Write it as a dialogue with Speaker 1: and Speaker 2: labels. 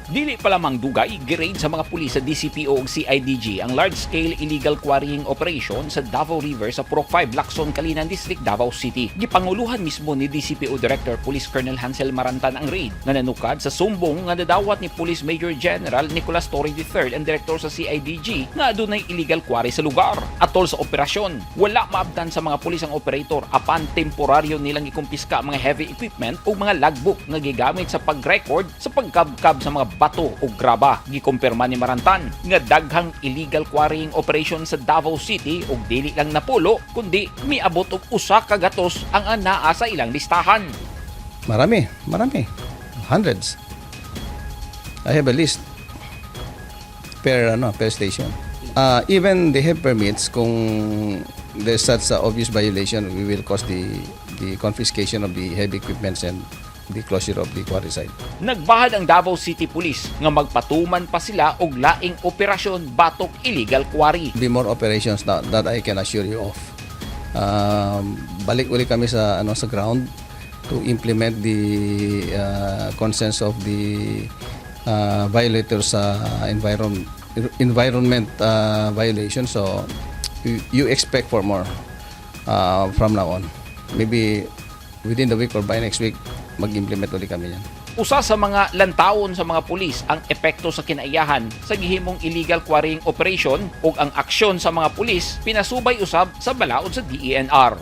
Speaker 1: Dili pa lamang dugay, gi-raid sa mga pulis sa DCPO ug CIDG ang large-scale illegal quarrying operation sa Davao River sa Purok 5, Lacson, Calinan District, Davao City. Gipanguluhan mismo ni DCPO Director Police Colonel Hansel Marantan ang raid nga nanukad sa sumbong nga nadawat ni Police Major General Nicolas Torre III, ang direktor sa CIDG, nga adunay illegal quarry sa lugar. Atol sa operasyon, wala maabtan sa mga pulis ang operator, apan temporaryo nilang gikumpiska ang mga heavy equipment ug mga logbook nga gigamit sa pag-record sa pagkabkab sa mga bato o graba. Gikumpirma ni Marantan nga daghang illegal quarrying operation sa Davao City ug dili lang napulo kundi miabot og 100 ang anaa sa ilang listahan.
Speaker 2: Marami, marami. Hundreds. I have a list per station. Even they have permits, kung there's such a obvious violation, we will cause the confiscation of the heavy equipments and the closure of the quarry site.
Speaker 1: Nagbahad ang Davao City Police nga magpatuman pa sila og laing operasyon batok illegal quarry.
Speaker 2: Be more operations that I can assure you of. Balik uli kami sa ground to implement the consents of the violators sa environment violation. So you expect for more from now on. Maybe within the week or by next week, mag-implement uli kami yan.
Speaker 1: Usa sa mga lantawon sa mga pulis ang epekto sa kinaiyahan sa gihimong illegal quarrying operation, ug ang aksyon sa mga pulis pinasubay usab sa balaod sa DENR.